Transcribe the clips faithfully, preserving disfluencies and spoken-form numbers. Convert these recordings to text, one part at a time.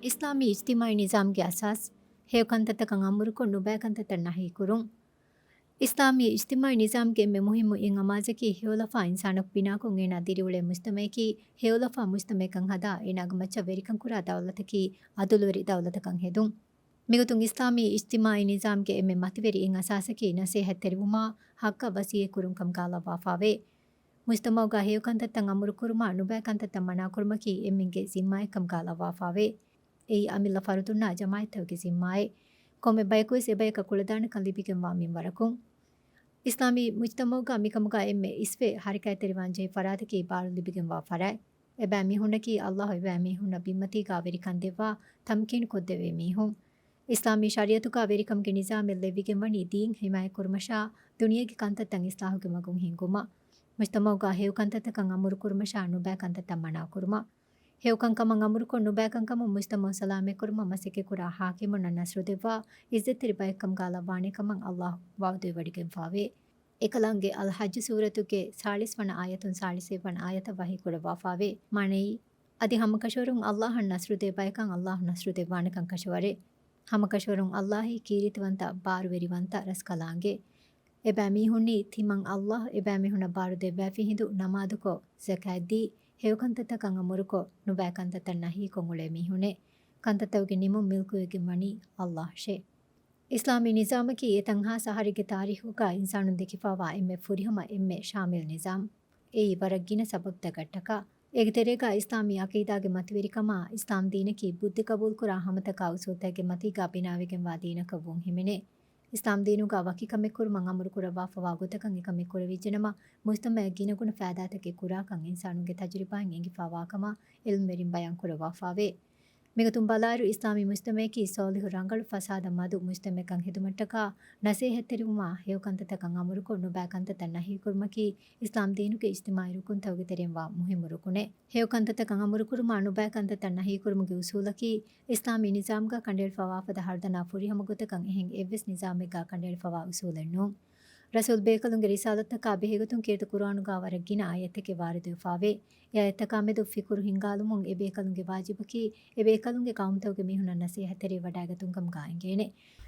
އިސްލާމީ އިޖްތިމާޢީ ނިޒާމްގެ އަސާސް، ހެޔޮ ކަންތައްތަކަށް އަމުރުކޮށް، ނުބައި ކަންތައްތައް ނަހީކުރުން. އިސްލާމީ އިޖްތިމާޢީ ނިޒާމްގެ އެންމެ މުހިއްމު އެއް އަމާޒަކީ، ހެޔޮލަފާ އިންސާނަކު ބިނާކޮށް، އޭނާ ދިރިއުޅޭ މުޖްތަމަޢަކީ، ހެޔޮލަފާ މުޖްތަމަޢެއްކަން ހަދާ، އޭނާގެ މައްޗަށް ވެރިކަން ކުރާ ދައުލަތަކީ، އަދުލުވެރި ދައުލަތަކަށް ހެދުން. މިގޮތުން އިސްލާމީ އިޖްތިމާޢީ ނިޒާމްގެ އެންމެ މަތިވެރި އެއް އަސާސަކީ، ނަސޭހަތްތެރިވުމާ، ޙައްޤަށް ވަޞިއްޔަތްކުރުން ކަމުގާ ލައްވާފާވޭ. މުޖްތަމަޢުގާ ހެޔޮ ކަންތައްތައް އަމުރުކުރުމާ، ނުބައި ކަންތައްތައް މަނާކުރުމަކީ އެންމެންގެ ޒިންމާއެއްކަމުގާ ލައްވާފާވޭ. އެއީ އަމިއްލަ ފަރުދުންނާ ޖަމާޢަތްތަކުގެ ޒިންމާއެއް. ކޮންމެ ބަޔަކުވެސް އެބަޔަކަށް ކުޅަދާނެކަން ލިބިގެންވާ މިންވަރަކުން. އިސްލާމީ މުޖްތަމަޢުގާ މިކަމުގާ އެންމެ އިސްވެ ހަރަކާތްތެރިވާންޖެހޭ ފަރާތަކީ ބާރު ލިބިގެންވާ ފަރާތް. އެބައިމީހުންނަކީ ﷲ އެބައިމީހުންނަށް ބިންމަތީގާ ވެރިކަން ދެއްވާ، ތަމްކީން ކޮށްދެވޭ މީހުން. އިސްލާމީ ޝަރީޢަތުގާ ވެރިކަމުގެ ނިޒާމެއް ލެއްވިގެންވަނީ ދީން ޙިމާޔަތްކުރުމަށާ، ދުނިޔޭގެ ކަންތައްތައް އިޞްލާޙުގެ މަގުން ހިންގުމަށް. މުޖްތަމަޢުގާ ހެޔޮ ކަންތައްތަކަށް އަމުރުކުރުމަށާ، ނުބައި ކަންތައްތައް މަނާކުރުމަށް. ހެޔޮކަންކަމަށް އަމުރުކޮށް، ނުބައިކަންކަމުން މުޖްތަމަޢު ސަލާމަތްކުރުމަށް މަސައްކަތްކުރާ ޙާކިމުންނަށް ނަޞްރު ދެއްވާ، ޢިއްޒަތްތެރި ބައެއްކަމުގާ ލައްވާނެކަމަށް ﷲ ވަޢުދުވެވަޑައިގެންފާވޭ. އެކަލާނގެ އަލްޙައްޖު ސޫރަތުގެ ސާޅީސް ވަނަ އާޔަތުން ސާޅީސް އެއްވަނަ އާޔަތަށް ވަޙީކުރައްވާފާވޭ. މާނައީ، އަދި ހަމަކަށަވަރުން ﷲ އަށް ނަޞްރު ދޭ ބަޔަކަށް ﷲ ނަޞްރު ދެއްވާނެކަން ކަށަވަރޭ. ހަމަކަށަވަރުން ﷲ އީ ކީރިތިވަންތަ، ބާރުވެރިވަންތަ ރަސްކަލާނގެ. އެބައިމީހުންނީ ތިމަން ﷲ އެބައިމީހުންނަށް ބާރު ދެއްވައިފި ހިނދު ނަމާދުކޮށް، ޒަކާތްދީ، ހެޔޮކަންތައްތަކަށް އަމުރުކޮށް، ނުބައި ކަންތައްތައް ނަހީކޮށް އުޅޭ މީހުންނޭ. ކަންތައްތަކުގެ ނިމުން މިލްކުވެގެން ވަނީ ﷲ އަށޭ. އިސްލާމީ ނިޒާމަކީ އެތަންހާ ސަހަރެއްގެ ތާރީޚުގާ އިންސާނުން ދެކިފާވާ އެންމެ ފުރިހަމަ އެންމެ ޝާމިލް ނިޒާމް. އެއީ ވަރަށް ގިނަ ސަބަބުތަކަށްޓަކާ. އޭގެ ތެރޭގާ އިސްލާމީ ޢަޤީދާގެ މަތިވެރިކަމާ، އިސްލާމް ދީނަކީ ބުއްދި ޤަބޫލުކުރާ ހަމަތަކާ އުސޫލްތަކެއްގެ މަތީގާ ބިނާވެގެންވާ ދީނަކަށް ވުން ހިމެނޭ. އިސްލާމް ދީނުގާ ވަކި ކަމެއް ކުރުމަށް އަމުރު ކުރައްވާފަވާ ގޮތަކަށް އެކަމެއް ކުރެވިއްޖެނަމަ، މުޖްތަމަޢަށް ގިނަގުނަ ފައިދާތަކެއް ކުރާކަން އިންސާނުންގެ ތަޖުރިބާއިން އެނގިފާވާކަމަށް ޢިލްމުވެރިން ބަޔާން ކުރައްވާފާވޭ. މިގޮތުން ބަލާއިރު، އިސްލާމީ މުޖްތަމަޢަކީ ޞާލިޙު ރަނގަޅު ފަސާދަ މަދު މުޖްތަމަޢެއްކަން ހެދުމަށްޓަކާ، ނަސޭހަތްތެރިވުމާ، ހެޔޮ ކަންތައްތަކަށް އަމުރުކޮށް، ނުބައި ކަންތައްތައް ނަހީކުރުމަކީ، އިސްލާމް ދީނުގެ އިޖްތިމާޢީ ރުކުންތަކުގެ ތެރެއިންވާ މުހިއްމު ރުކުނެއް. ހެޔޮ ކަންތައްތަކަށް އަމުރުކުރުމާ، ނުބައި ކަންތައްތައް ނަހީކުރުމުގެ އުސޫލަކީ، އިސްލާމީ ނިޒާމްގާ ކަނޑައެޅިފަވާފަދަ ހަރުދަނާ ފުރިހަމަ ގޮތަކަށް އެހެން އެއްވެސް ނިޒާމެއްގާ ކަނޑައެޅިފަވާ އުސޫލެއް ނޫން. ރަސޫލް ބޭކަލުންގެ ރިސާލަތަކާ ބެހޭގޮތުން ކީރިތި ޤުރުއާނުގާ ވަރަށް ގިނަ އާޔަތްތަކެއް ވާރިދުވެފާވޭ. އެ އާޔަތްތަކާމެދު ފިކުރު ހިންގާލުމުން އެބޭކަލުންގެ ވާޖިބަކީ، އެބޭކަލުންގެ ޤައުމުތަކުގެ މީހުންނަށް ނަސޭހަތްތެރިވެވަޑައިގަތުން ކަމުގާ އެނގޭނެ.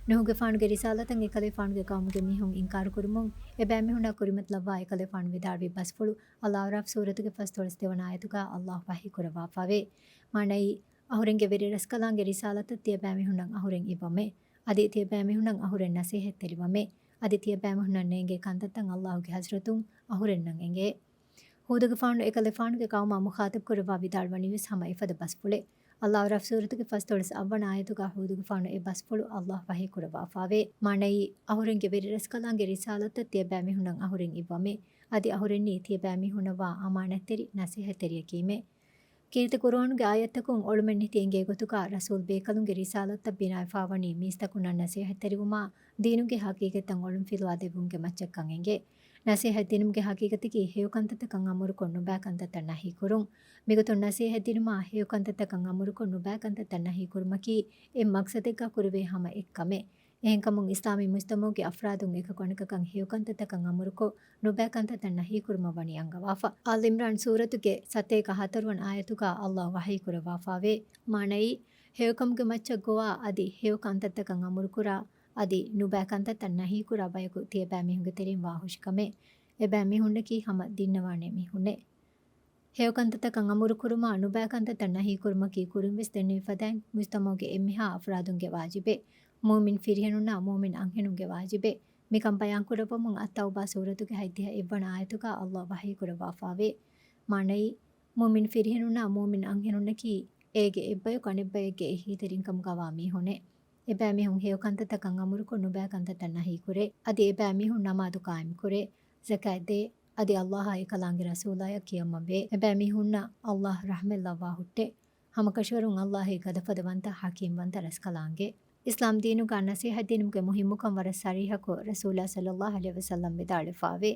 ނޫޙުގެފާނުގެ ރިސާލަތަށް އެކަލޭފާނުގެ ޤައުމުގެ މީހުން އިންކާރުކުރުމުން، އެބައިމީހުންނާ ކުރިމަތިލައްވާ އެކަލޭފާނު ވިދާޅުވި ބަސްފުޅު، އަލްއަޢްރާފް ސޫރަތުގެ ފަސްދޮޅަސް ދެވަނަ އާޔަތުގާ އަލްލާހު ވަޙީކުރައްވާފާވޭ. މާނައީ، އަހުރެންގެ ވެރިރަސްކަލާނގެ ރިސާލަތަށް ތިޔަބައިމީހުންނަށް އަހުރެން އިއްވަމޭ. އަދި ތިޔަބައިމީހުންނަށް އަހުރެން ނަސޭހަތްތެރިވަމޭ. އަދި ތިޔަބައިމީހުންނަށް ނޭނގޭ ކަންތައްތައް އަލްލާހުގެ ޙަޟްރަތުން އަހުރެންނަށް އެނގޭ. ހޫދުގެފާނު އެކަލޭފާނުގެ ޤައުމާ މުޚާޠަބް ކުރައްވާ ވިދާޅުވަނީވެސް ހަމަ އެފަދަ ބަސްފުޅެއް. އަލްއަޢްރާފް ސޫރަތުގެ ފަސްދޮޅަސް އަށްވަނަ އާޔަތުގާ ހޫދުގެފާނު އެ ބަސްފުޅު އަލްލާހު ވަޙީކުރައްވާފާވޭ. މާނައީ، އަހުރެންގެ ވެރިރަސްކަލާނގެ ރިސާލަތަށް ތިޔަބައިމީހުންނަށް އަހުރެން އިއްވަމޭ. އަދި އަހުރެންނީ ތިޔަބައިމީހުންނަށްވާ އަމާނާތްތެރި ނަސޭހަތްތެރިޔަކީމޭ. ކީރިތި ޤުރުއާނުގެ އާޔަތްތަކުން އޮޅުމެއްނެތި އެނގޭ ގޮތުގާ ރަސޫލް ބޭކަލުންގެ ރިސާލަތަށް ބިނާވެފާވަނީ މީސްތަކުންނަށް ނަސޭހަތްތެރިވުމާ، ދީނުގެ ޙަޤީޤަތްތައް އޮޅުންފިލުވާ ދެއްވުމުގެ މައްޗަށްކަން އެނގޭ. ނަސޭހަތް ދިނުމުގެ ޙަޤީޤަތަކީ ހެޔޮ ކަންތައްތަކަށް އަމުރުކޮށް ނުބައި ކަންތައްތައް ނަހީކުރުން. މިގޮތުން ނަސޭހަތް ދިނުމާ ހެޔޮ ކަންތައްތަކަށް އަމުރުކޮށް ނުބައި ކަންތައްތައް ނަހީކުރުމަކީ އެއް މަޤްޞަދެއްގާ ކުރެވޭ ހަމަ އެއްކަމެއް. އެހެންކަމުން، އިސްލާމީ މުޖްތަމަޢުގެ އަފްރާދުން އެކަކު އަނެކަކަށް ހެޔޮ ކަންތައްތަކަށް އަމުރުކޮށް، ނުބައި ކަންތައްތައް ނަހީކުރުމަށް ވަނީ އަންގަވާފަ. އާލް ޢިމްރާން ސޫރަތުގެ ސަތޭކަ ހަތަރުވަނަ އާޔަތުގާ އަލްލާހު ވަޙީކުރައްވާފާވޭ. މާނައީ، ހެޔޮކަމުގެ މައްޗަށް ގޮވާ އަދި ހެޔޮ ކަންތައްތަކަށް އަމުރުކުރާ، އަދި ނުބައި ކަންތައްތައް ނަހީކުރާ ބަޔަކު ތިޔަބައިމީހުންގެ ތެރެއިން ވާހުށިކަމެއް. އެބައިމީހުންނަކީ ހަމަ ދިންނަވާނޭ މީހުންނޭ. ހެޔޮ ކަންތައްތަކަށް އަމުރުކުރުމާ، ނުބައި ކަންތައްތައް ނަހީކުރުމަކީ ކުރިންވެސް ދެންނެވި ފަދައިން މުޖްތަމަޢުގެ އެންމެހާ އަފްރާދުންގެ ވާޖިބެއް. މުއުމިން ފިރިހެނުންނާ މުއުމިން އަންހެނުންގެ ވާޖިބެއް. މިކަން ބަޔާންކުރައްވަމުން އައްތައުބާ ސޫރަތުގެ ހަތްދިހަ އެއްވަނަ އާޔަތުގާ އަލްލާހު ވަޙީކުރައްވާފާވޭ. މާނައީ، މުއުމިން ފިރިހެނުންނާ މުއުމިން އަންހެނުންނަކީ އޭގެ އެއްބަޔަކު އަނެއްބައެއްގެ އެހީތެރިންކަމުގާވާ މީހުންނޭ. އެބައިމީހުން ހެޔޮ ކަންތައްތަކަށް އަމުރުކޮށް، ނުބައި ކަންތައްތައް ނަހީކުރޭ. އަދި އެބައިމީހުން ނަމާދު ޤާއިމްކުރޭ، ޒަކާތްދޭ، އަދި އަލްލާހާ އެކަލާނގެ ރަސޫލާޔަށް ކިޔަމަންވޭ. އެބައިމީހުންނަށް އަލްލާހު ރަޙްމަތް ލައްވާ ހުއްޓޭ. ހަމަކަށަވަރުން އަލްލާހީ ގަދަފަދަވަންތަ، ޙަކީމްވަންތަ ރަސްކަލާނގެ. އިސްލާމް ދީނުގާ ނަސޭހަތް ދިނުމުގެ މުހިއްމުކަން ވަރަށް ޞަރީޙަކޮށް، ރަސޫލާ ޞައްލައްލާހު ޢަލައިހި ވަސައްލަމް ވިދާޅުވެފާވޭ.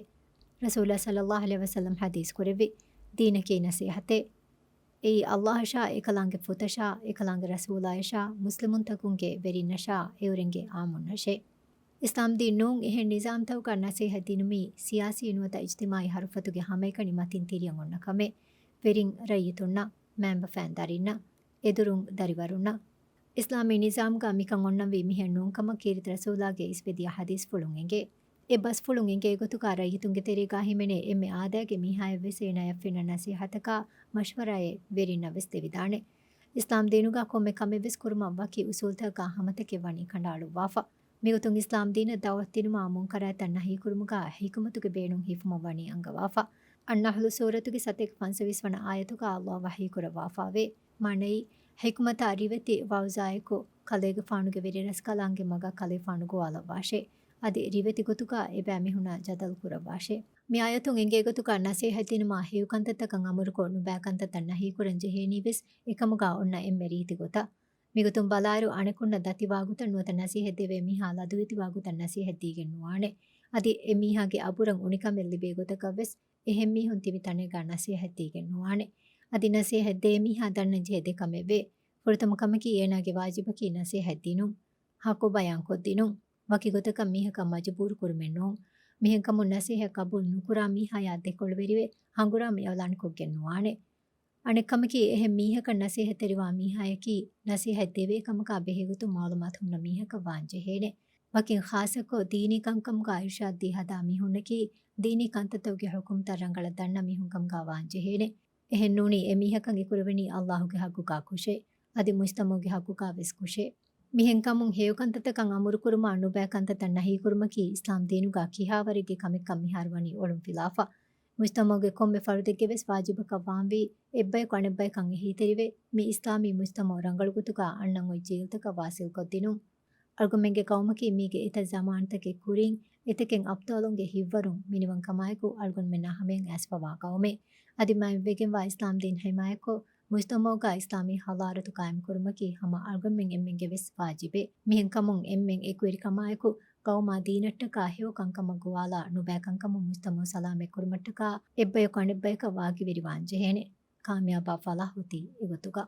ރަސޫލާ ޞައްލައްލާހު ޢަލައިހި ވަސައްލަމް ޙަދީޘް ކުރެއްވި، ދީނަކީ ނަސޭހަތޭ. އެއީ އަލްލާހަށާ، އެކަލާނގެ ފުތަށާ، އެކަލާނގެ ރަސޫލާޔަށާ، މުސްލިމުންތަކުންގެ ވެރިންނަށާ، އެއުރެންގެ އާއްމުންނަށޭ. އިސްލާމް ދީން ނޫން އެހެން ނިޒާމްތަކުގަ ނަސޭހަތް ދިނުމީ، ސިޔާސީ ނުވަތަ އިޖްތިމާޢީ ހަރުފަތުގެ ހަމައެކަނި މަތިން ތިރިއަށް އޮންނަ ކަމެއް. ވެރިން ރައްޔިތުންނަށް، މައިންބަފައިން ދަރިންނަށް، އެދުރުން ދަރިވަރުންނަށް. އިސްލާމީ ނިޒާމްގަ މިކަން އޮންނަންވީ މިހެން ނޫންކަމަށް ކީރިތި ރަސޫލާގެ އިސްވެދިޔަ ޙަދީޘްފުޅުން އެނގޭ. އެ ބަސްފުޅުން އެނގޭ ގޮތުގަ ރައްޔިތުންގެ ތެރޭގަ ހިމެނޭ އެންމެ އާދައިގެ މީހާޔަށްވެސް އޭނާޔަށް ފެންނަ ނަސޭހަތަކާ މަޝްވަރާއެއް ވެރިންނަށްވެސް ދެވިދާނެ. އިސްލާމް ދީނުގަ ކޮންމެ ކަމެއްވެސް ކުރުމަށް ވަކި އުސޫލްތަކަކާ ހަމަތަކެއް ވަނީ ކަނޑައަޅުއްވާފަ. މިގޮތުން އިސްލާމް ދީނަށް ދަޢުވަތު ދިނުމާ މުންކަރާތްތައް ނަހީކުރުމުގަ ޙިކުމަތުގެ ބޭނުން ހިފުމަށް ވަނީ އަންގަވާފަ. އައްނަޙްލު ސޫރަތުގެ ސަތޭކަ ފަންސަވީސް ވަނަ އާޔަތުގަ ﷲ ވަޙީކުރައްވާފައެވެ. މާނައީ، ޙިކުމަތާ ރިވެތި ވަޢުޒާއެކު، ކަލޭގެފާނުގެ ވެރިރަސްކަލާނގެ މަގަށް ކަލޭފާނު ގޮވާލައްވާށޭ. އަދި ރިވެތި ގޮތުގަ އެބައިމީހުންނާ ޖަދަލު ކުރައްވާށޭ. މި އާޔަތުން އެނގޭ ގޮތުގަ ނަސޭހަތްދިނުމާ ހެޔޮ ކަންތައްތަކަށް އަމުރުކޮށް، ނުބައި ކަންތައްތައް ނަހީކުރަން ޖެހޭނީވެސް އެކަމުގަ އޮންނަ އެންމެ ރީތި ގޮތަށް. މިގޮތުން ބަލާއިރު، އަނެކުންނަށް ދަތިވާގޮތަށް ނުވަތަ ނަސޭހަތް ދެވޭ މީހާ ލަދުވެތިވާ ގޮތަށް ނަސޭހަތް ދީގެން ނުވާނެ. އަދި އެ މީހާގެ އަބުރަށް އުނިކަމެއް ލިބޭ ގޮތަކަށްވެސް އެހެން މީހުން ތިބި ތަނެއްގަ ނަސޭހަތް ދީގެން ނުވާނެ. އަދި ނަސޭހަތް ދޭ މީހާ ދަންނަން ޖެހޭ ދެ ކަމެއްވޭ. ފުރަތަމަ ކަމަކީ އޭނާގެ ވާޖިބަކީ ނަސޭހަތް ދިނުން، ޙައްޤު ބަޔާންކޮށްދިނުން. ވަކި ގޮތަކަށް މީހަކަށް މަޖުބޫރު ކުރުމެއް ނޫން. މިހެންކަމުން ނަސޭހަތް ޤަބޫލު ނުކުރާ މީހާޔާ ދެކޮޅުވެރިވެ ހަނގުރާމަ އިޢުލާންކޮށްގެން ނުވާނެ. އަނެއް ކަމަކީ، އެހެން މީހަކަށް ނަސޭހަތްތެރިވާ މީހާޔަކީ، ނަސޭހަތް ދެވޭ ކަމަކާ ބެހޭގޮތުން މަޢުލޫމާތު ހުންނަ މީހަކަށް ވާން ޖެހޭނެ. ވަކިން ޚާއްޞަކޮށް، ދީނީ ކަންކަމުގާ އިރުޝާދް ދީ ހަދާ މީހުންނަކީ، ދީނީ ކަންތައްތަކުގެ ޙުކުމްތައް ރަނގަޅަށް ދަންނަ މީހުން ކަމުގާ ވާން ޖެހޭނެ. އެހެން ނޫނީ، އެ މީހަކަށް އެކުރެވެނީ ﷲ ގެ ޙައްޤުގާ ކުށޭ، އަދި މުޖްތަމަޢުގެ ޙައްޤުގާ ވެސް ކުށޭ. މިހެން ކަމުން ހެޔޮ ކަންތައްތަކަށް އަމުރުކުރުމާ، ނުބައި ކަންތައްތައް ނަހީކުރުމަކީ، އިސްލާމް ދީނުގާ ކިހާވަރެއްގެ ކަމެއްކަން މިހާރު ވަނީ އޮޅުންފިލާފަ. މުޖްތަމަޢުގެ ކޮންމެ ފަރުދެއްގެ ވެސް ވާޖިބަކަށް ވާންވީ، އެއްބަޔަކު އަނެއްބަޔަކަށް އެހީތެރިވެ، މި އިސްލާމީ މުޖްތަމަޢު ރަނގަޅު ގޮތުގާ އަންނަން އޮތް ޖީލްތަކަށް ވާސިލްކޮށްދިނުން. އަޅުގަނޑުމެންގެ ޤައުމަކީ މީގެ އެތައް ޒަމާންތަކެއް ކުރިން، އެތަކެއް އަބްޠާލުންގެ ހިތްވަރުން މިނިވަންކަމާއެކު، އަޅުގަނޑުމެންނާ ހަމަޔަށް އައިސްފަވާ ޤައުމެއް. އަދި މައިންވެގެންވާ އިސްލާމް ދީން ހައިމާއެކު، މުޖްތަމަޢުގާ އިސްލާމީ ޙަޟާރަތު ޤާއިމްކުރުމަކީ ހަމަ އަޅުގަނޑުމެން އެންމެންގެ ވެސް ވާޖިބެއް. މިހެން ކަމުން އެންމެން އެކުވެރިކަމާއެކު، ޤައުމާ ދީނަށްޓަކާ ހެޔޮ ކަންކަމަށް ގޮވާލާ، ނުބައި ކަންކަމުން މުޖްތަމަޢު ސަލާމަތްކުރުމަށްޓަކާ އެއްބަޔަކު އަނެއްބަޔަކަށް ވާގިވެރިވާން ޖެހޭނެ. ކާމިޔާބާ ފަލާޙު އޮތީ އެގޮތުގަ.